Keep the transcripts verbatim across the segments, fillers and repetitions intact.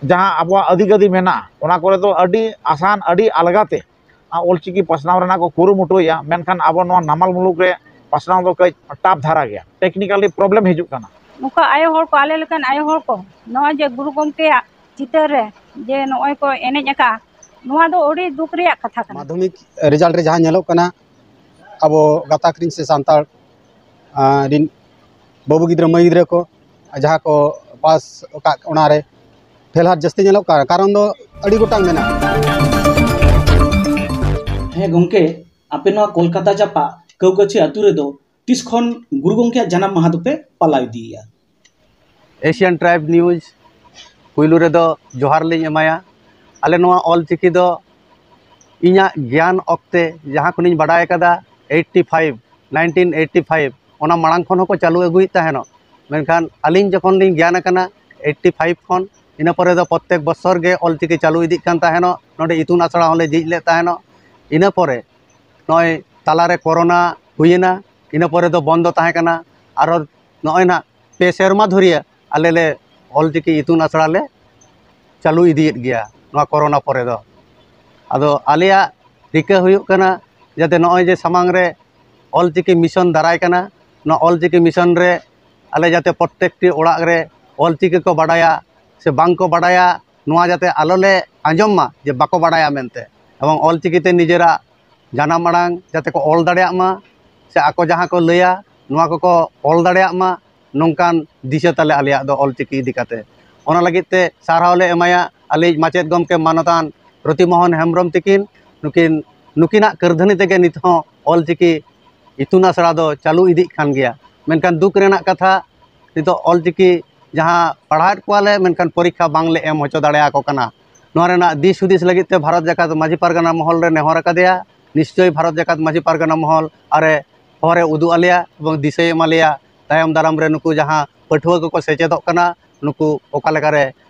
ᱡᱟᱦᱟᱸ ᱟᱵᱚᱣᱟᱜ ᱟᱹᱫᱤ ᱜᱟᱹᱫᱤ ᱢᱮᱱᱟᱜᱼᱟ, ᱚᱱᱟ ᱠᱚᱨᱮ ᱫᱚ ᱟᱹᱰᱤ ᱟᱥᱟᱱ, ᱟᱹᱰᱤ ᱟᱞᱜᱟ ᱛᱮ ᱚᱞᱪᱤᱠᱤ ᱯᱟᱥᱱᱟᱣ ᱨᱮᱱᱟᱜ ᱠᱚ ᱠᱩᱨᱩᱢᱩᱴᱩᱭᱮᱫᱼᱟ, ᱢᱮᱱᱠᱷᱟᱱ ᱟᱵᱚ ᱱᱚᱣᱟ ᱱᱟᱢᱟᱞ ᱢᱩᱞᱩᱠ ᱨᱮ ᱯᱟᱥᱱᱟᱣ ᱫᱚ ᱠᱟᱹᱡ ᱴᱟᱯ ᱫᱷᱟᱨᱟ ᱜᱮᱭᱟ, ᱴᱮᱠᱱᱤᱠᱟᱞᱤ ᱯᱨᱚᱵᱞᱮᱢ ᱦᱤᱡᱩᱜ ᱠᱟᱱᱟ᱾ ᱱᱚᱝᱠᱟ ᱟᱭᱳ ᱦᱚᱲ ᱠᱚ, ᱟᱞᱮ ᱞᱮᱠᱟᱱ ᱟᱭᱳ ᱦᱚᱲ ᱠᱚ, ᱱᱚᱜᱼᱚᱭ ᱡᱮ ᱜᱩᱨᱩ ᱜᱚᱢᱠᱮᱭᱟᱜ ᱪᱤᱛᱟᱹᱨ ᱨᱮ ᱡᱮ ᱱᱚᱜᱼᱚᱭ ᱠᱚ ᱮᱱᱮᱡ ᱟᱠᱟᱫᱼᱟ, ᱱᱚᱣᱟ ᱫᱚ ᱟᱹᱰᱤ ᱫᱩᱠ ᱨᱮᱭᱟᱜ ᱠᱟᱛᱷᱟ ᱠᱟᱱᱟ᱾ ᱢᱟᱫᱽᱫᱷᱚᱢᱤᱠ ᱨᱮᱡᱟᱞᱴ ᱨᱮ ᱡᱟᱦᱟᱸ ᱧᱮᱞᱚᱜ ᱠᱟᱱᱟ, ᱟᱵᱚ ᱜᱟᱛᱟᱠ ᱨᱤᱱ ᱥᱮ ᱥᱟᱱᱛᱟᱲ, ᱟᱸ, ᱨᱤᱱ ᱵᱟᱹᱵᱩ ᱜᱤᱫᱽᱨᱟᱹ, ᱢᱟᱹᱭ ᱜᱤᱫᱽᱨᱟᱹ ᱠᱚ ᱡᱟᱦᱟᱸ ᱠᱚ ᱯᱟᱥ ᱟᱠᱟᱫ, ᱚᱱᱟᱨᱮ ᱯᱷᱮᱞᱦᱟᱨ ᱡᱟᱹᱥᱛᱤ ᱧᱮᱞᱚᱜ ᱠᱟᱱᱟ᱾ ᱠᱟᱨᱚᱱ ᱫᱚ ᱟᱹᱰᱤ ᱜᱚᱴᱟᱝ ᱢᱮᱱᱟᱜᱼᱟ᱾ ᱦᱮᱸ ᱜᱚᱢᱠᱮ, ᱟᱯᱮ ᱱᱚᱣᱟ ᱠᱳᱞᱠᱟᱛᱟ ᱪᱟᱯᱟ ᱠᱟᱹᱣᱠᱟᱹᱪᱷᱤ ᱟᱹᱛᱩ ᱨᱮᱫᱚ ᱛᱤᱥ ᱠᱷᱚᱱ ᱜᱩᱨᱩ ᱜᱚᱢᱠᱮᱭᱟᱜ ᱡᱟᱱᱟᱢ ᱢᱟᱦᱟ ᱫᱚᱯᱮ ᱯᱟᱞᱟᱣ ᱤᱫᱤᱭᱮᱫᱼᱟ? Asian Tribe News ᱯᱩᱭᱞᱩ ᱨᱮᱫᱚ ᱡᱚᱦᱟᱨ ᱞᱤᱧ ᱮᱢᱟᱭᱟ᱾ ᱟᱞᱮ ᱱᱚᱣᱟ ᱚᱞ ᱪᱤᱠᱤ ᱫᱚ ᱤᱧᱟᱹᱜ ᱜᱮᱭᱟᱱ ᱚᱠᱛᱮ ᱡᱟᱦᱟᱸ ᱠᱷᱚᱱᱤᱧ ᱵᱟᱰᱟᱭ ᱟᱠᱟᱫᱟ, eighty five, nineteen eighty five, ᱚᱱᱟ ᱢᱟᱲᱟᱝ ᱠᱷᱚᱱ ᱦᱚᱸᱠᱚ ᱪᱟᱹᱞᱩ ᱟᱹᱜᱩᱭᱮᱫ ᱛᱟᱦᱮᱱᱚᱜ᱾ ᱢᱮᱱᱠᱷᱟᱱ ᱟᱹᱞᱤᱧ ᱡᱚᱠᱷᱚᱱ ᱞᱤᱧ ᱜᱮᱭᱟᱱ ᱟᱠᱟᱱᱟ eighty five ᱠᱷᱚᱱ, ᱤᱱᱟᱹ ᱯᱚᱨᱮ ᱫᱚ ᱯᱨᱚᱛᱛᱮᱠ ᱵᱚᱪᱷᱚᱨ ᱜᱮ ᱚᱞ ᱪᱤᱠᱤ ᱪᱟᱹᱞᱩ ᱤᱫᱤᱜ ᱠᱟᱱ ᱛᱟᱦᱮᱱᱚᱜ᱾ ᱱᱚᱰᱮ ᱤᱛᱩᱱ ᱟᱥᱲᱟ ᱦᱚᱸᱞᱮ ᱡᱷᱤᱡ ᱞᱮᱫ ᱛᱟᱦᱮᱱᱚᱜ᱾ ᱤᱱᱟᱹ ᱯᱚᱨᱮ ᱱᱚᱜᱼᱚᱭ ᱛᱟᱞᱟᱨᱮ ᱠᱳᱨᱳᱱᱟ ᱦᱩᱭᱮᱱᱟ, ᱤᱱᱟᱹ ᱯᱚᱨᱮ ᱫᱚ ᱵᱚᱱᱫᱚ ᱛᱟᱦᱮᱸ ᱠᱟᱱᱟ᱾ ᱟᱨᱚ ᱱᱚᱜᱼᱚᱭ ᱱᱟᱜ ᱯᱮ ᱥᱮᱨᱢᱟ ᱫᱷᱩᱨᱤᱭᱟᱹ ᱟᱞᱮ ᱞᱮ ᱚᱞ ᱪᱤᱠᱤ ᱤᱛᱩᱱ ᱟᱥᱲᱟ ᱞᱮ ᱪᱟᱹᱞᱩ ᱤᱫᱤᱭᱮᱫ ᱜᱮᱭᱟ ᱱᱚᱣᱟ ᱠᱳᱨᱳᱱᱟ ᱯᱚᱨᱮ ᱫᱚ᱾ ᱟᱫᱚ ᱟᱞᱮᱭᱟᱜ ᱨᱤᱠᱟᱹ ᱦᱩᱭᱩᱜ ᱠᱟᱱᱟ ᱡᱟᱛᱮ ᱱᱚᱜᱼᱚᱭ ᱡᱮ ᱥᱟᱢᱟᱝ ᱨᱮ ᱚᱞ ᱪᱤᱠᱤ ᱢᱤᱥᱚᱱ ᱫᱟᱨᱟᱭ ᱠᱟᱱᱟ, ᱱᱚᱣᱟ ᱚᱞ ᱪᱤᱠᱤ ᱢᱤᱥᱚᱱ ᱨᱮ ᱟᱞᱮ ᱡᱟᱛᱮ ᱯᱨᱚᱛᱛᱮᱠᱴᱤ ᱚᱲᱟᱜ ᱨᱮ ᱚᱞ ᱪᱤᱠᱤ ᱠᱚ ᱵᱟᱰᱟᱭᱟ ᱥᱮ ᱵᱟᱝ ᱠᱚ ᱵᱟᱰᱟᱭᱟ, ᱱᱚᱣᱟ ᱡᱟᱛᱮ ᱟᱞᱚ ᱞᱮ ᱟᱸᱡᱚᱢ ᱢᱟ ᱡᱮ ᱵᱟᱠᱚ ᱵᱟᱰᱟᱭᱟ ᱢᱮᱱᱛᱮ, ᱮᱵᱚᱝ ᱚᱞ ᱪᱤᱠᱤ ᱛᱮ ᱱᱤᱡᱮᱨᱟᱜ ᱡᱟᱱᱟᱢ ᱟᱲᱟᱝ ᱡᱟᱛᱮ ᱠᱚ ᱚᱞ ᱫᱟᱲᱮᱭᱟᱜ ᱢᱟ, ᱥᱮ ᱟᱠᱚ ᱡᱟᱦᱟᱸ ᱠᱚ ᱞᱟᱹᱭᱟ ᱱᱚᱣᱟ ᱠᱚᱠᱚ ᱚᱞ ᱫᱟᱲᱮᱭᱟᱜ ᱢᱟ, ᱱᱚᱝᱠᱟᱱ ᱫᱤᱥᱟᱹ ᱛᱟᱞᱮ ᱟᱞᱮᱭᱟᱜ ᱫᱚ ᱚᱞ ᱪᱤᱠᱤ ᱤᱫᱤ ᱠᱟᱛᱮ᱾ ᱚᱱᱟ ᱞᱟᱹᱜᱤᱫ ᱛᱮ ᱥᱟᱨᱦᱟᱣ ᱞᱮ ᱮᱢᱟᱭᱟ ᱟᱞᱮᱭᱤᱡ ᱢᱟᱪᱮᱫ ᱜᱚᱢᱠᱮ ᱢᱟᱱᱚᱛᱟᱱ ᱯᱨᱚᱛᱤᱢᱳᱦᱚᱱ ᱦᱮᱢᱵᱨᱚᱢ ᱛᱤᱠᱤᱱ᱾ ᱱᱩᱠᱤᱱ, ᱱᱩᱠᱤᱱᱟᱜ ᱠᱟᱹᱨᱫᱷᱟᱹᱱᱤ ᱛᱮᱜᱮ ᱱᱤᱛ ᱦᱚᱸ ᱚᱞ ᱪᱤᱠᱤ ᱤᱛᱩᱱ ᱟᱥᱲᱟ ᱫᱚ ᱪᱟᱹᱞᱩ ᱤᱫᱤᱜ ᱠᱟᱱ ᱜᱮᱭᱟ᱾ ᱢᱮᱱᱠᱷᱟᱱ ᱫᱩᱠ ᱨᱮᱱᱟᱜ ᱠᱟᱛᱷᱟ, ᱱᱤᱛᱚᱜ ᱚᱞ ᱪᱤᱠᱤ ᱡᱟᱦᱟᱸ ᱯᱟᱲᱦᱟᱣᱮᱫ ᱠᱚᱣᱟᱞᱮ, ᱢᱮᱱᱠᱷᱟᱱ ᱯᱚᱨᱤᱠᱠᱷᱟ ᱵᱟᱝᱞᱮ ᱮᱢ ᱦᱚᱪᱚ ᱫᱟᱲᱮᱭᱟᱠᱚ ᱠᱟᱱᱟ᱾ ᱱᱚᱣᱟ ᱨᱮᱱᱟᱜ ᱫᱤᱥ ᱦᱩᱫᱤᱥ ᱞᱟᱹᱜᱤᱫ ᱛᱮ ᱵᱷᱟᱨᱚᱛ ᱡᱟᱠᱟᱛ ᱢᱟᱹᱡᱷᱤ ᱯᱟᱨᱜᱟᱱᱟ ᱢᱚᱦᱚᱞ ᱨᱮ ᱱᱮᱦᱚᱨ ᱟᱠᱟᱫᱮᱭᱟ᱾ ᱱᱤᱥᱪᱚᱭ ᱵᱷᱟᱨᱚᱛ ᱡᱟᱠᱟᱛ ᱢᱟᱹᱡᱷᱤ ᱯᱟᱨᱜᱟᱱᱟ ᱢᱚᱦᱚᱞ ᱟᱨᱮ ᱦᱚᱨᱮ ᱩᱫᱩᱜ ᱟᱞᱮᱭᱟ ᱮᱵᱚᱝ ᱫᱤᱥᱟᱹᱭ ᱮᱢᱟ ᱞᱮᱭᱟ᱾ ᱛᱟᱭᱚᱢ ᱫᱟᱨᱟᱢ ᱨᱮ ᱱᱩᱠᱩ ᱡᱟᱦᱟᱸ ᱯᱟᱹᱴᱷᱩᱣᱟᱹ ᱠᱚᱠᱚ ᱥᱮᱪᱮᱫᱚᱜ ᱠᱟᱱᱟ, ᱱᱩᱠᱩ ᱚᱠᱟ ᱞᱮᱠᱟᱨᱮ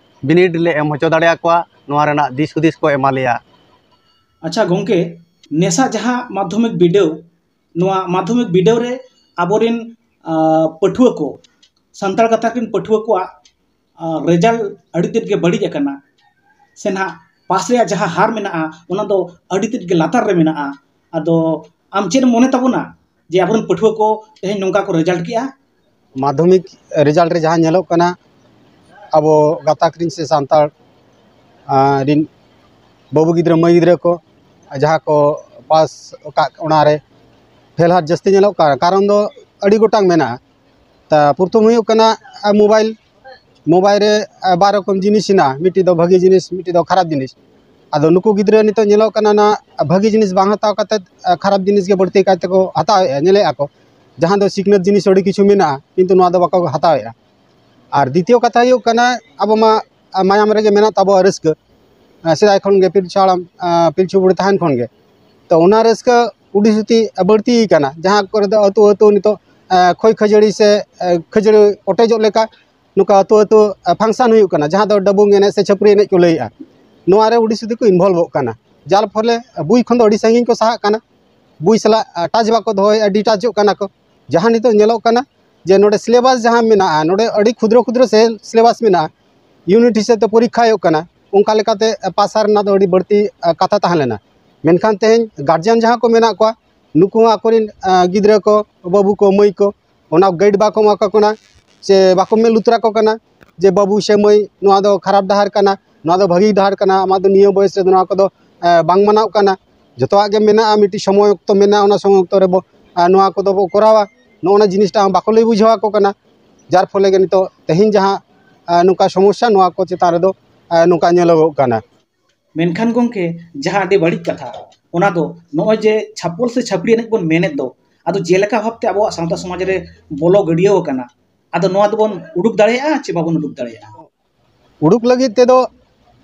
ᱵᱤᱱᱤᱰ ᱞᱮ ᱮᱢ ᱦᱚᱪᱚ ᱫᱟᱲᱮᱭᱟᱠᱚᱣᱟ, ᱱᱚᱣᱟ ᱨᱮᱱᱟᱜ ᱫᱤᱥ ᱦᱩᱫᱤᱥ ᱠᱚ ᱮᱢᱟ ᱞᱮᱭᱟ᱾ ᱟᱪᱪᱷᱟ ᱜᱚᱝᱠᱮ, ᱱᱮᱥᱟᱜ ᱡᱟᱦᱟᱸ ᱢᱟᱫᱽᱫᱷᱚᱢᱤᱠ ᱵᱤᱰᱟᱹᱣ, ᱱᱚᱣᱟ ᱢᱟᱫᱽᱫᱷᱚᱢᱤᱠ ᱵᱤᱰᱟᱹᱣ ᱨᱮ ᱟᱵᱚᱨᱮᱱ, ᱟᱸ, ᱯᱟᱹᱴᱷᱩᱣᱟᱹ ᱠᱚ, ᱥᱟᱱᱛᱟᱲ ᱜᱟᱛᱟᱠ ᱨᱮᱱ ᱯᱟᱹᱴᱷᱩᱣᱟᱹ ᱠᱚᱣᱟᱜ ᱨᱮᱡᱟᱞᱴ ᱟᱹᱰᱤ ᱛᱮᱫ ᱜᱮ ᱵᱟᱹᱲᱤᱡ ᱟᱠᱟᱱᱟ, ᱥᱮ ᱱᱟᱦᱟᱜ ᱯᱟᱥ ᱨᱮᱭᱟᱜ ᱡᱟᱦᱟᱸ ᱦᱟᱨ ᱢᱮᱱᱟᱜᱼᱟ, ᱚᱱᱟ ᱫᱚ ᱟᱹᱰᱤ ᱛᱮᱫ ᱜᱮ ᱞᱟᱛᱟᱨ ᱨᱮ ᱢᱮᱱᱟᱜᱼᱟ᱾ ᱟᱫᱚ ᱟᱢ ᱪᱮᱫ ᱮᱢ ᱢᱚᱱᱮ ᱛᱟᱵᱚᱱᱟ ᱡᱮ ᱟᱵᱚᱨᱮᱱ ᱯᱟᱹᱴᱷᱩᱣᱟᱹ ᱠᱚ ᱛᱮᱦᱮᱧ ᱱᱚᱝᱠᱟ ᱠᱚ ᱨᱮᱡᱟᱞᱴ ᱠᱮᱜᱼᱟ? ᱢᱟᱫᱽᱫᱷᱚᱢᱤᱠ ᱨᱮᱡᱟᱞᱴ ᱨᱮ ᱡᱟᱦᱟᱸ ᱧᱮᱞᱚᱜ ᱠᱟᱱᱟ, ᱟᱵᱚ ᱜᱟᱛᱟᱠ ᱨᱤᱱ ᱥᱮ ᱥᱟᱱᱛᱟᱲ, ᱟᱸ, ᱨᱤᱱ ᱵᱟᱹᱵᱩ ᱜᱤᱫᱽᱨᱟᱹ, ᱢᱟᱹᱭ ᱜᱤᱫᱽᱨᱟᱹ ᱠᱚ ᱡᱟᱦᱟᱸ ᱠᱚ ᱯᱟᱥ ᱟᱠᱟᱫ, ᱚᱱᱟᱨᱮ ᱯᱷᱮᱞ ᱦᱟᱨ ᱡᱟᱹᱥᱛᱤ ᱧᱮᱞᱚᱜ ᱠᱟᱱᱟ᱾ ᱠᱟᱨᱚᱱ ᱫᱚ ᱟᱹᱰᱤ ᱜᱚᱴᱟᱝ ᱢᱮᱱᱟᱜᱼᱟ᱾ ᱛᱟ ᱯᱨᱚᱛᱷᱚᱢ ᱦᱩᱭᱩᱜ ᱠᱟᱱᱟ, ᱟ, ᱢᱳᱵᱟᱭᱤᱞ᱾ ᱢᱳᱵᱟᱭᱤᱞ ᱨᱮ, ᱟ, ᱵᱟᱨ ᱨᱚᱠᱚᱢ ᱡᱤᱱᱤᱥ ᱦᱮᱱᱟᱜᱼᱟ, ᱢᱤᱫᱴᱤᱡ ᱫᱚ ᱵᱷᱟᱹᱜᱤ ᱡᱤᱱᱤᱥ, ᱢᱤᱫᱴᱤᱡ ᱫᱚ ᱠᱷᱟᱨᱟᱯ ᱡᱤᱱᱤᱥ᱾ ᱟᱫᱚ ᱱᱩᱠᱩ ᱜᱤᱫᱽᱨᱟᱹ ᱱᱤᱛᱚᱜ ᱧᱮᱞᱚᱜ ᱠᱟᱱᱟ, ᱚᱱᱟ ᱵᱷᱟᱹᱜᱤ ᱡᱤᱱᱤᱥ ᱵᱟᱝ ᱦᱟᱛᱟᱣ ᱠᱟᱛᱮᱫ, ᱟ, ᱠᱷᱟᱨᱟᱯ ᱡᱤᱱᱤᱥ ᱜᱮ ᱵᱟᱹᱲᱛᱤ ᱠᱟᱭ ᱛᱮᱠᱚ ᱦᱟᱛᱟᱣᱮᱫᱼᱟ, ᱧᱮᱞᱮᱫᱼᱟ ᱠᱚ, ᱡᱟᱦᱟᱸ ᱫᱚ ᱥᱤᱠᱷᱱᱟᱹᱛ ᱡᱤᱱᱤᱥ ᱟᱹᱰᱤ ᱠᱤᱪᱷᱩ ᱢᱮᱱᱟᱜᱼᱟ, ᱠᱤᱱᱛᱩ ᱱᱚᱣᱟ ᱫᱚ ᱵᱟᱠᱚ ᱦᱟᱛᱟᱣᱮᱫᱼᱟ᱾ ᱟᱨ ᱫᱤᱛᱤᱭᱚ ᱠᱟᱛᱷᱟ ᱦᱩᱭᱩᱜ ᱠᱟᱱᱟ, ᱟᱵᱚ ᱢᱟ, ᱟ, ᱢᱟᱭᱟᱢ ᱨᱮᱜᱮ ᱢᱮᱱᱟᱜ ᱛᱟᱵᱚᱣᱟ ᱨᱟᱹᱥᱠᱟᱹ᱾ ᱟ, ᱥᱮᱫᱟᱭ ᱠᱷᱚᱱ ᱜᱮ ᱯᱤᱞᱪᱩ ᱦᱟᱲᱟᱢ, ᱟ, ᱯᱤᱞᱪᱩ ᱵᱩᱲᱦᱤ ᱛᱟᱦᱮᱱ ᱠᱷᱚᱱ ᱜᱮ᱾ ᱛᱚ ᱚᱱᱟ ᱨᱟᱹᱥᱠᱟᱹ ᱩᱰᱤ ᱥᱩᱛᱤ ᱵᱟᱹᱲᱛᱤ ᱠᱟᱱᱟ, ᱡᱟᱦᱟᱸ ᱠᱚᱨᱮ ᱫᱚ ᱟᱹᱛᱩ ᱟᱹᱛᱩ ᱱᱤᱛᱚᱜ, ᱟ, ᱠᱷᱚᱭ ᱠᱷᱟᱹᱡᱟᱹᱲᱤ ᱥᱮ, ᱟ, ᱠᱷᱟᱹᱡᱟᱹᱲᱤ ᱚᱴᱮᱡᱚᱜ ᱞᱮᱠᱟ ᱱᱚᱝᱠᱟ ᱟᱹᱛᱩ ᱟᱹᱛᱩ, ᱟ, ᱯᱷᱟᱝᱥᱟᱱ ᱦᱩᱭᱩᱜ ᱠᱟᱱᱟ, ᱡᱟᱦᱟᱸ ᱫᱚ ᱰᱟᱹᱵᱩᱝ ᱮᱱᱮᱡ ᱥᱮ ᱪᱷᱟᱹᱯᱨᱤ ᱮᱱᱮᱡ ᱠᱚ ᱞᱟᱹᱭᱮᱫᱼᱟ᱾ ᱱᱚᱣᱟ ᱨᱮ ᱩᱰᱤ ᱥᱩᱛᱤ ᱠᱚ ᱤᱱᱵᱷᱚᱞᱵᱷᱚᱜ ᱠᱟᱱᱟ, ᱡᱟᱨ ᱯᱷᱚᱞᱮ ᱵᱩᱭ ᱠᱷᱚᱱ ᱫᱚ ᱟᱹᱰᱤ ᱥᱟᱺᱜᱤᱧ ᱠᱚ ᱥᱟᱦᱟᱜ ᱠᱟᱱᱟ, ᱵᱩᱭ ᱥᱟᱞᱟᱜ, ᱟ, ᱴᱟᱪ ᱵᱟᱠᱚ ᱫᱚᱦᱚᱭᱮᱫᱼᱟ, ᱰᱤᱴᱟᱪᱚᱜ ᱠᱟᱱᱟ ᱠᱚ᱾ ᱡᱟᱦᱟᱸ ᱱᱤᱛᱚᱜ ᱧᱮᱞᱚᱜ ᱠᱟᱱᱟ ᱡᱮ ᱱᱚᱰᱮ ᱥᱤᱞᱮᱵᱟᱥ ᱡᱟᱦᱟᱸ ᱢᱮᱱᱟᱜᱼᱟ, ᱱᱚᱰᱮ ᱟᱹᱰᱤ ᱠᱷᱩᱫᱽᱨᱚ ᱠᱷᱩᱫᱽᱨᱚ ᱥᱮ ᱥᱤᱞᱮᱵᱟᱥ ᱢᱮᱱᱟᱜᱼᱟ, ᱤᱭᱩᱱᱤᱴ ᱦᱤᱥᱟᱹᱵ ᱛᱮ ᱯᱚᱨᱤᱠᱠᱷᱟ ᱦᱩᱭᱩᱜ ᱠᱟᱱᱟ, ᱚᱱᱠᱟ ᱞᱮᱠᱟᱛᱮ ᱯᱟᱥ ᱨᱮᱱᱟᱜ ᱫᱚ ᱟᱹᱰᱤ ᱵᱟᱹᱲᱛᱤ, ᱟ, ᱠᱟᱛᱷᱟ ᱛᱟᱦᱮᱸ ᱞᱮᱱᱟ᱾ ᱢᱮᱱᱠᱷᱟᱱ ᱛᱮᱦᱮᱧ ᱜᱟᱨᱡᱮᱱ ᱡᱟᱦᱟᱸ ᱠᱚ ᱢᱮᱱᱟᱜ ᱠᱚᱣᱟ, ᱱᱩᱠᱩ ᱦᱚᱸ ᱟᱠᱚᱨᱮᱱ, ᱟ, ᱜᱤᱫᱽᱨᱟᱹ ᱠᱚ, ᱵᱟᱹᱵᱩ ᱠᱚ, ᱢᱟᱹᱭ ᱠᱚ, ᱚᱱᱟ ᱜᱟᱭᱤᱰ ᱵᱟᱠᱚ ᱮᱢᱟ ᱠᱚ ᱠᱟᱱᱟ, ᱥᱮ ᱵᱟᱠᱚ ᱢᱮᱫ ᱞᱩᱛᱩᱨ ᱟᱠᱚ ᱠᱟᱱᱟ ᱡᱮ, "ᱵᱟᱹᱵᱩ ᱥᱮ ᱢᱟᱹᱭ, ᱱᱚᱣᱟ ᱫᱚ ᱠᱷᱟᱨᱟᱯ ᱰᱟᱦᱟᱨ ᱠᱟᱱᱟ, ᱱᱚᱣᱟ ᱫᱚ ᱵᱷᱟᱹᱜᱤ ᱰᱟᱦᱟᱨ ᱠᱟᱱᱟ, ᱟᱢᱟᱜ ᱫᱚ ᱱᱤᱭᱟᱹ ᱵᱚᱭᱮᱥ ᱨᱮᱫᱚ ᱱᱚᱣᱟ ᱠᱚᱫᱚ, ᱮ, ᱵᱟᱝ ᱢᱟᱱᱟᱣ ᱠᱟᱱᱟ᱾" ᱡᱚᱛᱚᱣᱟᱜ ᱜᱮ ᱢᱮᱱᱟᱜᱼᱟ, ᱢᱤᱫᱴᱤᱡ ᱥᱚᱢᱚᱭ ᱚᱠᱛᱚ ᱢᱮᱱᱟᱜᱼᱟ, ᱚᱱᱟ ᱥᱚᱢᱚᱭ ᱚᱠᱛᱚ ᱨᱮᱵᱚ, ᱮ, ᱱᱚᱣᱟ ᱠᱚᱫᱚ ᱵᱚ ᱠᱚᱨᱟᱣᱟ, ᱱᱚᱜᱼᱚ ᱱᱟ ᱡᱤᱱᱤᱥᱴᱟ ᱦᱚᱸ ᱵᱟᱠᱚ ᱞᱟᱹᱭ ᱵᱩᱡᱷᱟᱹᱣ ᱟᱠᱚ ᱠᱟᱱᱟ᱾ ᱡᱟᱨ ᱯᱷᱚᱞᱮ ᱜᱮ ᱱᱤᱛᱚᱜ ᱛᱮᱦᱮᱧ ᱡᱟᱦᱟᱸ, ᱮ, ᱱᱚᱝᱠᱟ ᱥᱚᱢᱚᱥᱥᱟ, ᱱᱚᱣᱟ ᱠᱚ ᱪᱮᱛᱟᱱ ᱨᱮᱫᱚ, ᱮ, ᱱᱚᱝᱠᱟ ᱧᱮᱞᱚᱜᱚᱜ ᱠᱟᱱᱟ᱾ ᱢᱮᱱᱠᱷᱟᱱ ᱜᱚᱢᱠᱮ, ᱡᱟᱦᱟᱸ ᱟᱹᱰᱤ ᱵᱟᱹᱲᱤᱡ ᱠᱟᱛᱷᱟ, ᱚᱱᱟ ᱫᱚ ᱱᱚᱜᱼᱚᱭ ᱡᱮ ᱪᱷᱟᱯᱚᱞ ᱥᱮ ᱪᱷᱟᱹᱯᱨᱤ ᱮᱱᱮᱡ ᱵᱚᱱ ᱢᱮᱱᱮᱫ ᱫᱚ, ᱟᱫᱚ ᱡᱮᱞᱮᱠᱟ ᱵᱷᱟᱵᱛᱮ ᱟᱵᱚᱣᱟᱜ ᱥᱟᱶᱛᱟ ᱥᱚᱢᱟᱡᱽ ᱨᱮ ᱵᱚᱞᱚ ᱜᱟᱹᱰᱭᱟᱹᱣ ᱟᱠᱟᱱᱟ, ᱟᱫᱚ ᱱᱚᱣᱟ ᱫᱚᱵᱚᱱ ᱩᱰᱩᱠ ᱫᱟᱲᱮᱭᱟᱜᱼᱟ ᱪᱮ ᱵᱟᱵᱚᱱ ᱩᱰᱩᱠ ᱫᱟᱲᱮᱭᱟᱜᱼᱟ? ᱩᱰᱩᱠ ᱞᱟᱹᱜᱤᱫ ᱛᱮᱫᱚ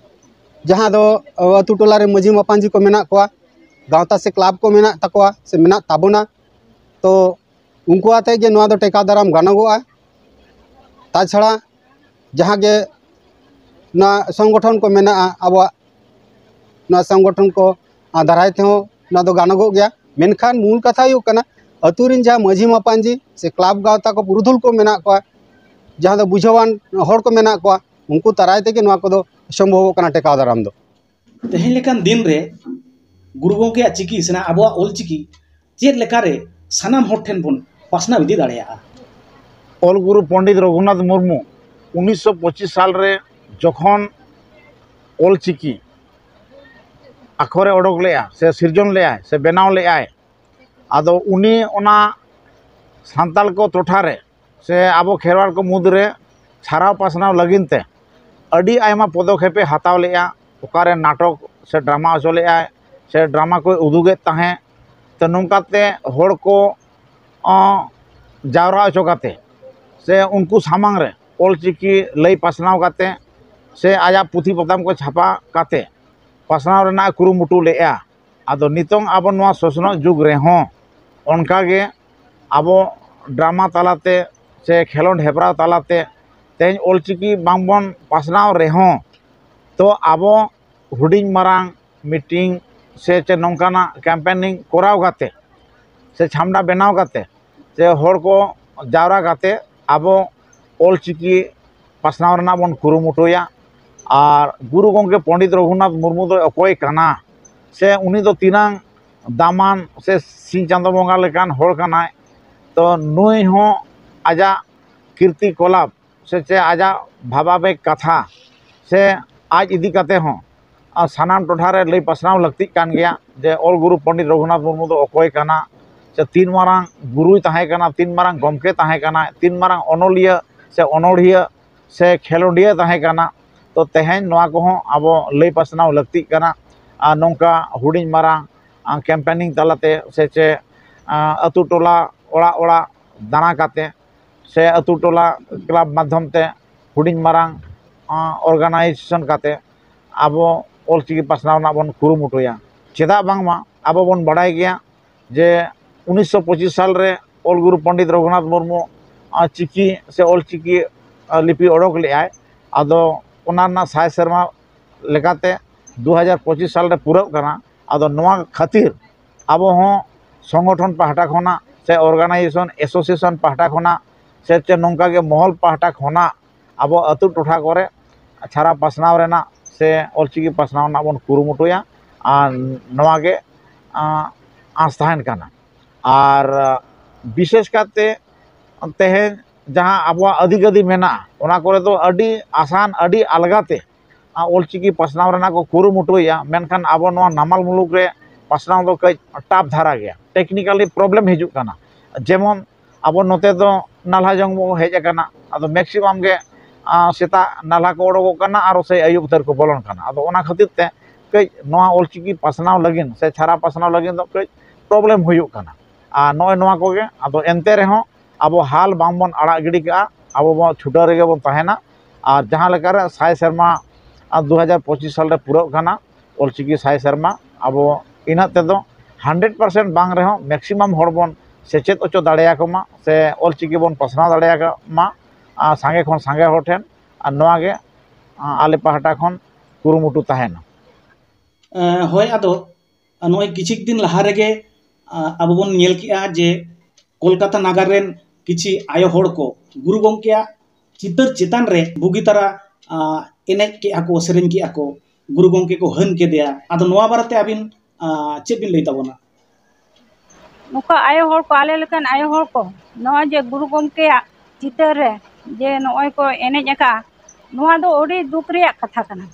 ᱡᱟᱦᱟᱸ ᱫᱚ, ᱟᱹᱛᱩ ᱴᱚᱞᱟ ᱨᱮ ᱢᱟᱹᱡᱷᱤ ᱢᱟᱯᱟᱧᱡᱤ ᱠᱚ ᱢᱮᱱᱟᱜ ᱠᱚᱣᱟ, ᱜᱟᱶᱛᱟ ᱥᱮ ᱠᱞᱟᱵᱽ ᱠᱚ ᱢᱮᱱᱟᱜ ᱛᱟᱠᱚᱣᱟ ᱥᱮ ᱢᱮᱱᱟᱜ ᱛᱟᱵᱚᱱᱟ, ᱛᱚ ᱩᱱᱠᱩ ᱟᱛᱮ ᱜᱮ ᱱᱚᱣᱟ ᱫᱚ ᱴᱮᱠᱟᱣ ᱫᱟᱨᱟᱢ ᱜᱟᱱᱚᱜᱚᱜᱼᱟ᱾ ᱛᱟᱪᱷᱟᱲᱟ ᱡᱟᱦᱟᱸ ᱜᱮ ᱱᱚᱣᱟ ᱥᱚᱝᱜᱚᱴᱷᱚᱱ ᱠᱚ ᱢᱮᱱᱟᱜᱼᱟ, ᱟᱵᱚᱣᱟᱜ ᱱᱚᱣᱟ ᱥᱚᱝᱜᱚᱴᱷᱚᱱ ᱠᱚ, ᱟ, ᱫᱟᱨᱟᱭ ᱛᱮᱦᱚᱸ ᱱᱚᱣᱟ ᱫᱚ ᱜᱟᱱᱚᱜᱚᱜ ᱜᱮᱭᱟ᱾ ᱢᱮᱱᱠᱷᱟᱱ ᱢᱩᱞ ᱠᱟᱛᱷᱟ ᱦᱩᱭᱩᱜ ᱠᱟᱱᱟ, ᱟᱹᱛᱩ ᱨᱮᱱ ᱡᱟᱦᱟᱸ ᱢᱟᱹᱡᱷᱤ ᱢᱟᱯᱟᱧᱡᱤ ᱥᱮ ᱠᱞᱟᱵᱽ ᱜᱟᱶᱛᱟ ᱠᱚ ᱯᱩᱨᱩᱫᱷᱩᱞ ᱠᱚ ᱢᱮᱱᱟᱜ ᱠᱚᱣᱟ, ᱡᱟᱦᱟᱸ ᱫᱚ ᱵᱩᱡᱷᱟᱹᱣᱟᱱ ᱦᱚᱲ ᱠᱚ ᱢᱮᱱᱟᱜ ᱠᱚᱣᱟ, ᱩᱱᱠᱩ ᱫᱟᱨᱟᱭ ᱛᱮᱜᱮ ᱱᱚᱣᱟ ᱠᱚᱫᱚ ᱥᱚᱢᱵᱷᱚᱵᱚᱜ ᱠᱟᱱᱟ ᱴᱮᱠᱟᱣ ᱫᱟᱨᱟᱢ ᱫᱚ᱾ ᱛᱮᱦᱮᱧ ᱞᱮᱠᱟᱱ ᱫᱤᱱ ᱨᱮ ᱜᱩᱨᱩ ᱜᱚᱢᱠᱮᱭᱟᱜ ᱪᱤᱠᱤ ᱥᱮ ᱟᱵᱚᱣᱟᱜ ᱚᱞ ᱪᱤᱠᱤ ᱪᱮᱫ ᱞᱮᱠᱟᱨᱮ ᱥᱟᱱᱟᱢ ᱦᱚᱲ ᱴᱷᱮᱱ ᱵᱚᱱ ᱯᱟᱥᱱᱟᱣ ᱤᱫᱤ ᱫᱟᱲᱮᱭᱟᱜᱼᱟ? ᱚᱞ ᱜᱩᱨᱩ ᱯᱚᱱᱰᱤᱛ ᱨᱚᱜᱷᱩᱱᱟᱛᱷ ᱢᱩᱨᱢᱩ ᱩᱱᱤᱥᱥᱚ ᱯᱚᱸᱪᱤᱥ ᱥᱟᱞ ᱨᱮ ᱡᱚᱠᱷᱚᱱ ᱚᱞ ᱪᱤᱠᱤ ᱟᱠᱷᱚᱨᱮ ᱚᱰᱚᱠ ᱞᱮᱜᱼᱟ, ᱥᱮ ᱥᱤᱨᱡᱚᱱ ᱞᱮᱜᱼᱟᱭ, ᱥᱮ ᱵᱮᱱᱟᱣ ᱞᱮᱜᱼᱟᱭ, ᱟᱫᱚ ᱩᱱᱤ ᱚᱱᱟ ᱥᱟᱱᱛᱟᱲ ᱠᱚ ᱴᱚᱴᱷᱟ ᱨᱮ ᱥᱮ ᱟᱵᱚ ᱠᱷᱮᱨᱣᱟᱲ ᱠᱚ ᱢᱩᱫᱽᱨᱮ ᱪᱷᱟᱨᱟᱣ ᱯᱟᱥᱱᱟᱣ ᱞᱟᱹᱜᱤᱫ ᱛᱮ ᱟᱹᱰᱤ ᱟᱭᱢᱟ ᱯᱚᱫᱚᱠᱷᱮᱯᱮ ᱦᱟᱛᱟᱣ ᱞᱮᱜᱼᱟ᱾ ᱚᱠᱟᱨᱮ ᱱᱟᱴᱚᱠ ᱥᱮ ᱰᱨᱟᱢᱟ ᱦᱚᱪᱚ ᱞᱮᱜᱼᱟᱭ, ᱥᱮ ᱰᱨᱟᱢᱟ ᱠᱚᱭ ᱩᱫᱩᱜᱮᱫ ᱛᱟᱦᱮᱸᱫ᱾ ᱛᱚ, ᱱᱚᱝᱠᱟᱛᱮ ᱦᱚᱲ ᱠᱚ, ᱚᱸ, ᱡᱟᱣᱨᱟ ᱦᱚᱪᱚ ᱠᱟᱛᱮ ᱥᱮ ᱩᱱᱠᱩ ᱥᱟᱢᱟᱝ ᱨᱮ ᱚᱞᱪᱤᱠᱤ ᱞᱟᱹᱭ ᱯᱟᱥᱱᱟᱣ ᱠᱟᱛᱮ ᱥᱮ ᱟᱭᱟᱜ ᱯᱩᱛᱷᱤ ᱯᱚᱛᱟᱢ ᱠᱚ ᱪᱷᱟᱯᱟ ᱠᱟᱛᱮ ᱯᱟᱥᱱᱟᱣ ᱨᱮᱱᱟᱜ ᱮ ᱠᱩᱨᱩᱢᱩᱴᱩ ᱞᱮᱜᱼᱟ᱾ ᱟᱫᱚ ᱱᱤᱛᱚᱝ ᱟᱵᱚ ᱱᱚᱣᱟ ᱥᱚᱥᱱᱚᱜ ᱡᱩᱜᱽ ᱨᱮᱦᱚᱸ ᱚᱱᱠᱟᱜᱮ ᱟᱵᱚ ᱰᱨᱟᱢᱟ ᱛᱟᱞᱟᱛᱮ ᱥᱮ ᱠᱷᱮᱞᱳᱰ ᱦᱮᱯᱨᱟᱣ ᱛᱟᱞᱟᱛᱮ ᱛᱮᱦᱮᱧ ᱚᱞᱪᱤᱠᱤ ᱵᱟᱝᱵᱚᱱ ᱯᱟᱥᱱᱟᱣ ᱨᱮᱦᱚᱸ, ᱛᱚ ᱟᱵᱚ ᱦᱩᱰᱤᱧ ᱢᱟᱨᱟᱝ ᱢᱤᱴᱤᱝ ᱥᱮ ᱪᱮ ᱱᱚᱝᱠᱟᱱᱟᱜ ᱠᱮᱢᱯᱮᱱᱤᱝ ᱠᱚᱨᱟᱣ ᱠᱟᱛᱮ ᱥᱮ ᱪᱷᱟᱢᱰᱟ ᱵᱮᱱᱟᱣ ᱠᱟᱛᱮ ᱥᱮ ᱦᱚᱲ ᱠᱚ ᱡᱟᱣᱨᱟ ᱠᱟᱛᱮ ᱟᱵᱚ ᱚᱞᱪᱤᱠᱤ ᱯᱟᱥᱱᱟᱣ ᱨᱮᱱᱟᱜ ᱵᱚᱱ ᱠᱩᱨᱩᱢᱩᱴᱩᱭᱟ᱾ ᱟᱨ ᱜᱩᱨᱩ ᱜᱚᱢᱠᱮ ᱯᱚᱱᱰᱤᱛ ᱨᱚᱜᱷᱩᱱᱟᱛᱷ ᱢᱩᱨᱢᱩ ᱫᱚ ᱚᱠᱚᱭ ᱠᱟᱱᱟ, ᱥᱮ ᱩᱱᱤ ᱫᱚ ᱛᱤᱱᱟᱹᱝ ᱫᱟᱢᱟᱱ ᱥᱮ ᱥᱤᱧ ᱪᱟᱸᱫᱚ ᱵᱚᱸᱜᱟ ᱞᱮᱠᱟᱱ ᱦᱚᱲ ᱠᱟᱱᱟᱭ, ᱛᱚ ᱱᱩᱭ ᱦᱚᱸ ᱟᱡᱟᱜ ᱠᱤᱨᱛᱤ ᱠᱚᱞᱟᱯ ᱥᱮ ᱪᱮ ᱟᱡᱟᱜ ᱵᱷᱟᱵᱟᱵᱮᱜᱽ ᱠᱟᱛᱷᱟ ᱥᱮ ᱟᱡ ᱤᱫᱤ ᱠᱟᱛᱮ ᱦᱚᱸ, ᱟᱨ ᱥᱟᱱᱟᱢ ᱴᱚᱴᱷᱟ ᱨᱮ ᱞᱟᱹᱭ ᱯᱟᱥᱱᱟᱣ ᱞᱟᱹᱠᱛᱤᱜ ᱠᱟᱱ ᱜᱮᱭᱟ ᱡᱮ ᱚᱞ ᱜᱩᱨᱩ ᱯᱚᱱᱰᱤᱛ ᱨᱚᱜᱷᱩᱱᱟᱛᱷ ᱢᱩᱨᱢᱩ ᱫᱚ ᱚᱠᱚᱭ ᱠᱟᱱᱟ, ᱥᱮ ᱛᱤᱱ ᱢᱟᱨᱟᱝ ᱜᱩᱨᱩᱭ ᱛᱟᱦᱮᱸ ᱠᱟᱱᱟ, ᱛᱤᱱ ᱢᱟᱨᱟᱝ ᱜᱚᱢᱠᱮ ᱛᱟᱦᱮᱸ ᱠᱟᱱᱟ, ᱛᱤᱱ ᱢᱟᱨᱟᱝ ᱚᱱᱚᱞᱤᱭᱟᱹ ᱥᱮ ᱚᱱᱚᱲᱦᱤᱭᱟᱹ ᱥᱮ ᱠᱷᱮᱞᱳᱰᱤᱭᱟᱹ ᱛᱟᱦᱮᱸ ᱠᱟᱱᱟ᱾ ᱛᱚ ᱛᱮᱦᱮᱧ ᱱᱚᱣᱟ ᱠᱚᱦᱚᱸ ᱟᱵᱚ ᱞᱟᱹᱭ ᱯᱟᱥᱱᱟᱣ ᱞᱟᱹᱠᱛᱤᱜ ᱠᱟᱱᱟ᱾ ᱟᱨ ᱱᱚᱝᱠᱟ ᱦᱩᱰᱤᱧ ᱢᱟᱨᱟᱝ, ᱟᱸ, ᱠᱮᱢᱯᱮᱱᱤᱝ ᱛᱟᱞᱟᱛᱮ ᱥᱮ ᱪᱮ, ᱟᱸ, ᱟᱹᱛᱩ ᱴᱚᱞᱟ ᱚᱲᱟᱜ ᱚᱲᱟᱜ ᱫᱟᱬᱟ ᱠᱟᱛᱮ ᱥᱮ ᱟᱹᱛᱩ ᱴᱚᱞᱟ ᱠᱞᱟᱵᱽ ᱢᱟᱫᱽᱫᱷᱚᱢ ᱛᱮ ᱦᱩᱰᱤᱧ ᱢᱟᱨᱟᱝ, ᱟᱸ, ᱚᱨᱜᱟᱱᱟᱭᱡᱮᱥᱚᱱ ᱠᱟᱛᱮ ᱟᱵᱚ ᱚᱞᱪᱤᱠᱤ ᱯᱟᱥᱱᱟᱣ ᱨᱮᱱᱟᱜ ᱵᱚᱱ ᱠᱩᱨᱩᱢᱩᱴᱩᱭᱟ᱾ ᱪᱮᱫᱟᱜ ᱵᱟᱝᱢᱟ ᱟᱵᱚ ᱵᱚᱱ ᱵᱟᱲᱟᱭ ᱜᱮᱭᱟ ᱡᱮ ᱩᱱᱤᱥᱥᱚ ᱯᱚᱸᱪᱤᱥ ᱥᱟᱞ ᱨᱮ ᱚᱞ ᱜᱩᱨᱩ ᱯᱚᱱᱰᱤᱛ ᱨᱚᱜᱷᱩᱱᱟᱛᱷ ᱢᱩᱨᱢᱩ, ᱟᱸ, ᱪᱤᱠᱤ ᱥᱮ ᱚᱞᱪᱤᱠᱤ, ᱟᱸ, ᱞᱤᱯᱤ ᱚᱰᱚᱠ ᱞᱮᱜᱼᱟᱭ᱾ ᱟᱫᱚ ᱚᱱᱟ ᱨᱮᱱᱟᱜ ᱥᱟᱭ ᱥᱮᱨᱢᱟ ᱞᱮᱠᱟᱛᱮ ᱫᱩ ᱦᱟᱡᱟᱨ ᱯᱚᱸᱪᱤᱥ ᱥᱟᱞ ᱨᱮ ᱯᱩᱨᱟᱹᱜ ᱠᱟᱱᱟ᱾ ᱟᱫᱚ ᱱᱚᱣᱟ ᱠᱷᱟᱹᱛᱤᱨ ᱟᱵᱚ ᱦᱚᱸ ᱥᱚᱝᱜᱚᱴᱷᱚᱱ ᱯᱟᱦᱴᱟ ᱠᱷᱚᱱᱟᱜ ᱥᱮ ᱚᱨᱜᱟᱱᱟᱭᱡᱮᱥᱚᱱ, ᱮᱥᱳᱥᱤᱭᱮᱥᱚᱱ ᱯᱟᱦᱴᱟ ᱠᱷᱚᱱᱟᱜ ᱥᱮ ᱪᱮ ᱱᱚᱝᱠᱟ ᱜᱮ ᱢᱚᱦᱚᱞ ᱯᱟᱦᱴᱟ ᱠᱷᱚᱱᱟᱜ ᱟᱵᱚ ᱟᱹᱛᱩ ᱴᱚᱴᱷᱟ ᱠᱚᱨᱮ ᱪᱷᱟᱨᱟ ᱯᱟᱥᱱᱟᱣ ᱨᱮᱱᱟᱜ ᱥᱮ ᱚᱞᱪᱤᱠᱤ ᱯᱟᱥᱱᱟᱣ ᱨᱮᱱᱟᱜ ᱵᱚᱱ ᱠᱩᱨᱩᱢᱩᱴᱩᱭᱟ᱾ ᱟᱨ ᱱᱚᱣᱟ ᱜᱮ, ᱟᱸ, ᱟᱸᱥ ᱛᱟᱦᱮᱱ ᱠᱟᱱᱟ᱾ ᱟᱨ, ᱟᱸ, ᱵᱤᱥᱮᱥ ᱠᱟᱛᱮ ᱛᱮᱦᱮᱧ ᱡᱟᱦᱟᱸ ᱟᱵᱚᱣᱟᱜ ᱟᱹᱫᱤ ᱜᱟᱹᱫᱤ ᱢᱮᱱᱟᱜᱼᱟ, ᱚᱱᱟ ᱠᱚᱨᱮ ᱫᱚ ᱟᱹᱰᱤ ᱟᱥᱟᱱ, ᱟᱹᱰᱤ ᱟᱞᱜᱟ ᱛᱮ, ᱟᱸ, ᱚᱞᱪᱤᱠᱤ ᱯᱟᱥᱱᱟᱣ ᱨᱮᱱᱟᱜ ᱠᱚ ᱠᱩᱨᱩᱢᱩᱴᱩᱭᱮᱫᱼᱟ, ᱢᱮᱱᱠᱷᱟᱱ ᱟᱵᱚ ᱱᱚᱣᱟ ᱱᱟᱢᱟᱞ ᱢᱩᱞᱩᱠ ᱨᱮ ᱯᱟᱥᱱᱟᱣ ᱫᱚ ᱠᱟᱹᱡ tough ᱫᱷᱟᱨᱟ ᱜᱮᱭᱟ, technically problem ᱦᱤᱡᱩᱜ ᱠᱟᱱᱟ᱾ ᱡᱮᱢᱚᱱ ᱟᱵᱚ ᱱᱚᱛᱮ ᱫᱚ ᱱᱟᱞᱦᱟ ᱡᱚᱝ ᱵᱚ ᱦᱮᱡ ᱟᱠᱟᱱᱟ, ᱟᱫᱚ maximum ᱜᱮ, ᱟᱸ, ᱥᱮᱛᱟᱜ ᱱᱟᱞᱦᱟ ᱠᱚ ᱚᱰᱚᱠᱚᱜ ᱠᱟᱱᱟ, ᱟᱨᱚ ᱥᱮᱭ ᱟᱹᱭᱩᱵ ᱩᱛᱟᱹᱨ ᱠᱚ ᱵᱚᱞᱚᱱ ᱠᱟᱱᱟ᱾ ᱟᱫᱚ ᱚᱱᱟ ᱠᱷᱟᱹᱛᱤᱨ ᱛᱮ ᱠᱟᱹᱡ ᱱᱚᱣᱟ ᱚᱞᱪᱤᱠᱤ ᱯᱟᱥᱱᱟᱣ ᱞᱟᱹᱜᱤᱫ ᱥᱮ ᱪᱷᱟᱨᱟ ᱯᱟᱥᱱᱟᱣ ᱞᱟᱹᱜᱤᱫ ᱫᱚ ᱠᱟᱹᱡ problem ᱦᱩᱭᱩᱜ ᱠᱟᱱᱟ᱾ ᱟᱨ ᱱᱚᱜᱼᱚᱭ ᱱᱚᱣᱟ ᱠᱚᱜᱮ, ᱟᱫᱚ ᱮᱱᱛᱮ ᱨᱮᱦᱚᱸ ᱟᱵᱚ ᱦᱟᱞ ᱵᱟᱝᱵᱚᱱ ᱟᱲᱟᱜ ᱜᱤᱰᱤ ᱠᱟᱜᱼᱟ, ᱟᱵᱚ ᱵᱚᱱ ᱪᱷᱩᱴᱟᱹᱣ ᱨᱮᱜᱮ ᱵᱚᱱ ᱛᱟᱦᱮᱱᱟ᱾ ᱟᱨ ᱡᱟᱦᱟᱸ ᱞᱮᱠᱟᱨᱮ ᱥᱟᱭ ᱥᱮᱨᱢᱟ, ᱟᱨ ᱫᱩ ᱦᱟᱡᱟᱨ ᱯᱚᱸᱪᱤᱥ ᱥᱟᱞᱨᱮ ᱯᱩᱨᱟᱹᱜ ᱠᱟᱱᱟ ᱚᱞᱪᱤᱠᱤ ᱥᱟᱭ ᱥᱮᱨᱢᱟ, ᱟᱵᱚ ᱤᱱᱟᱹᱜ ᱛᱮᱫᱚ hundred percent ᱵᱟᱝ ᱨᱮᱦᱚᱸ maximum ᱦᱚᱲ ᱵᱚᱱ ᱥᱮᱪᱮᱫ ᱦᱚᱪᱚ ᱫᱟᱲᱮᱭᱟᱠᱚ ᱢᱟ, ᱥᱮ ᱚᱞᱪᱤᱠᱤ ᱵᱚᱱ ᱯᱟᱥᱱᱟᱣ ᱫᱟᱲᱮᱭᱟᱠᱚ ᱢᱟ, ᱟᱨ ᱥᱟᱸᱜᱮ ᱠᱷᱚᱱ ᱥᱟᱸᱜᱮ ᱦᱚᱲ ᱴᱷᱮᱱ᱾ ᱟᱨ ᱱᱚᱣᱟ ᱜᱮ, ᱟᱸ, ᱟᱞᱮ ᱯᱟᱦᱴᱟ ᱠᱷᱚᱱ ᱠᱩᱨᱩᱢᱩᱴᱩ ᱛᱟᱦᱮᱱᱟ᱾ ᱮᱸ, ᱦᱳᱭ, ᱟᱫᱚ ᱱᱚᱜᱼᱚᱭ ᱠᱤᱪᱷᱩ ᱫᱤᱱ ᱞᱟᱦᱟ ᱨᱮᱜᱮ, ᱟᱸ, ᱟᱵᱚ ᱵᱚᱱ ᱧᱮᱞ ᱠᱮᱜᱼᱟ ᱡᱮ ᱠᱳᱞᱠᱟᱛᱟ ᱱᱟᱜᱟᱨ ᱨᱮᱱ ᱠᱤᱪᱷᱩ ᱟᱭᱳ ᱦᱚᱲ ᱠᱚ ᱜᱩᱨᱩ ᱜᱚᱢᱠᱮᱭᱟᱜ ᱪᱤᱛᱟᱹᱨ ᱪᱮᱛᱟᱱ ᱨᱮ ᱵᱩᱜᱤ ᱛᱟᱨᱟ, ᱟᱸ, ᱮᱱᱮᱡ ᱠᱮᱜᱼᱟ ᱠᱚ, ᱥᱮᱨᱮᱧ ᱠᱮᱜᱼᱟ ᱠᱚ, ᱜᱩᱨᱩ ᱜᱚᱢᱠᱮ ᱠᱚ ᱦᱟᱹᱱ ᱠᱮᱫᱮᱭᱟ᱾ ᱟᱫᱚ ᱱᱚᱣᱟ ᱵᱟᱨᱮᱛᱮ ᱟᱹᱵᱤᱱ, ᱟᱸ, ᱪᱮᱫ ᱵᱤᱱ ᱞᱟᱹᱭ ᱛᱟᱵᱚᱱᱟ? ᱱᱚᱝᱠᱟ ᱟᱭᱳ ᱦᱚᱲ ᱠᱚ, ᱟᱞᱮ ᱞᱮᱠᱟᱱ ᱟᱭᱳ ᱦᱚᱲ ᱠᱚ, ᱱᱚᱜᱼᱚᱭ ᱡᱮ ᱜᱩᱨᱩ ᱜᱚᱢᱠᱮᱭᱟᱜ ᱪᱤᱛᱟᱹᱨ ᱨᱮ ᱡᱮ ᱱᱚᱜᱼᱚᱭ ᱠᱚ ᱮᱱᱮᱡ ᱟᱠᱟᱫᱼᱟ, ᱱᱚᱣᱟ ᱫᱚ ᱟᱹᱰᱤ ᱫᱩᱠ ᱨᱮᱭᱟᱜ ᱠᱟᱛᱷᱟ ᱠᱟᱱᱟ᱾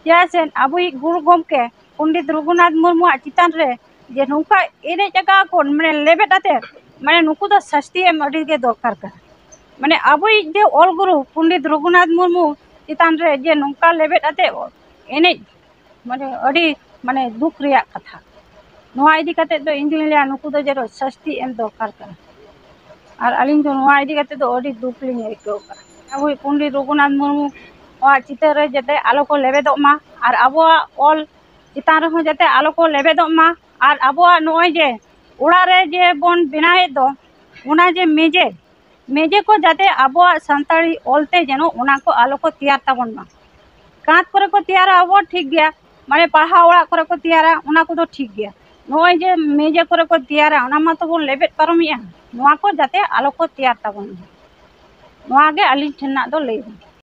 ᱪᱮᱫᱟᱜ ᱥᱮ ᱟᱵᱚᱭᱤᱡ ᱜᱩᱨᱩ ᱜᱚᱢᱠᱮ ᱯᱚᱱᱰᱤᱛ ᱨᱚᱜᱷᱩᱱᱟᱛᱷ ᱢᱩᱨᱢᱩᱣᱟᱜ ᱪᱮᱛᱟᱱ ᱨᱮ ᱡᱮ ᱱᱚᱝᱠᱟ ᱮᱱᱮᱡ ᱟᱠᱟᱫ ᱠᱚ, ᱢᱟᱱᱮ ᱞᱮᱵᱮᱫ ᱟᱛᱮ, ᱢᱟᱱᱮ ᱱᱩᱠᱩ ᱫᱚ ᱥᱟᱹᱥᱛᱤ ᱮᱢ ᱟᱹᱰᱤ ᱜᱮ ᱫᱚᱨᱠᱟᱨ ᱠᱟᱱᱟ᱾ ᱢᱟᱱᱮ ᱟᱵᱚᱭᱤᱡ ᱡᱮ ᱚᱞ ᱜᱩᱨᱩ ᱯᱚᱱᱰᱤᱛ ᱨᱚᱜᱷᱩᱱᱟᱛᱷ ᱢᱩᱨᱢᱩ ᱪᱮᱛᱟᱱ ᱨᱮ ᱡᱮ ᱱᱚᱝᱠᱟ ᱞᱮᱵᱮᱫ ᱟᱛᱮ ᱮᱱᱮᱡ, ᱢᱟᱱᱮ ᱟᱹᱰᱤ, ᱢᱟᱱᱮ ᱫᱩᱠ ᱨᱮᱭᱟᱜ ᱠᱟᱛᱷᱟ᱾ ᱱᱚᱣᱟ ᱤᱫᱤ ᱠᱟᱛᱮ ᱫᱚ ᱤᱧ ᱫᱩᱧ ᱞᱟᱹᱭᱟ ᱱᱩᱠᱩ ᱫᱚ ᱡᱮᱱᱚ ᱥᱟᱹᱥᱛᱤ ᱮᱢ ᱫᱚᱨᱠᱟᱨ ᱠᱟᱱᱟ᱾ ᱟᱨ ᱟᱹᱞᱤᱧ ᱫᱚ ᱱᱚᱣᱟ ᱤᱫᱤ ᱠᱟᱛᱮ ᱫᱚ ᱟᱹᱰᱤ ᱫᱩᱠ ᱞᱤᱧ ᱟᱹᱭᱠᱟᱹᱣ ᱠᱟᱜᱼᱟ᱾ ᱟᱵᱚᱭᱤᱡ ᱯᱚᱱᱰᱤᱛ ᱨᱚᱜᱷᱩᱱᱟᱛᱷ ᱢᱩᱨᱢᱩ ᱟᱜ ᱪᱤᱛᱟᱹᱨ ᱨᱮ ᱡᱟᱛᱮ ᱟᱞᱚ ᱠᱚ ᱞᱮᱵᱮᱫᱚᱜ ᱢᱟ, ᱟᱨ ᱟᱵᱚᱣᱟᱜ ᱚᱞ ᱪᱮᱛᱟᱱ ᱨᱮᱦᱚᱸ ᱡᱟᱛᱮ ᱟᱞᱚ ᱠᱚ ᱞᱮᱵᱮᱫᱚᱜ ᱢᱟ, ᱟᱨ ᱟᱵᱚᱣᱟᱜ ᱱᱚᱜᱼᱚᱭ ᱡᱮ ᱚᱲᱟᱜ ᱨᱮ ᱡᱮ ᱵᱚᱱ ᱵᱮᱱᱟᱣᱮᱫ ᱫᱚ, ᱚᱱᱟ ᱡᱮ ᱢᱮᱡᱮ, ᱢᱮᱡᱮ ᱠᱚ ᱡᱟᱛᱮ ᱟᱵᱚᱣᱟᱜ ᱥᱟᱱᱛᱟᱲᱤ ᱚᱞᱛᱮ ᱡᱮᱱᱚ ᱚᱱᱟ ᱠᱚ ᱟᱞᱚ ᱠᱚ ᱛᱮᱭᱟᱨ ᱛᱟᱵᱚᱱ ᱢᱟ᱾ ᱠᱟᱸᱛ ᱠᱚᱨᱮ ᱠᱚ ᱛᱮᱭᱟᱨᱟ, ᱟᱵᱚ ᱴᱷᱤᱠ ᱜᱮᱭᱟ, ᱢᱟᱱᱮ ᱯᱟᱲᱦᱟᱣ ᱚᱲᱟᱜ ᱠᱚᱨᱮ ᱠᱚ ᱛᱮᱭᱟᱨᱟ, ᱚᱱᱟ ᱠᱚᱫᱚ ᱴᱷᱤᱠ ᱜᱮᱭᱟ, ᱱᱚᱜᱼᱚᱭ ᱡᱮ ᱢᱮᱡᱟ ᱠᱚᱨᱮ ᱠᱚ ᱛᱮᱭᱟᱨᱟ, ᱚᱱᱟ ᱢᱟᱛᱚ ᱵᱚᱱ ᱞᱮᱵᱮᱫ ᱯᱟᱨᱚᱢᱮᱜᱼᱟ᱾ ᱱᱚᱣᱟ ᱠᱚ ᱡᱟᱛᱮ ᱟᱞᱚ ᱠᱚ ᱛᱮᱭᱟᱨ ᱛᱟᱵᱚᱱ ᱢᱟ, ᱱᱚᱣᱟ ᱜᱮ ᱟᱹᱞᱤᱧ ᱴᱷᱮᱱᱟᱜ ᱫᱚ ᱞᱟᱹᱭ ᱫᱚ᱾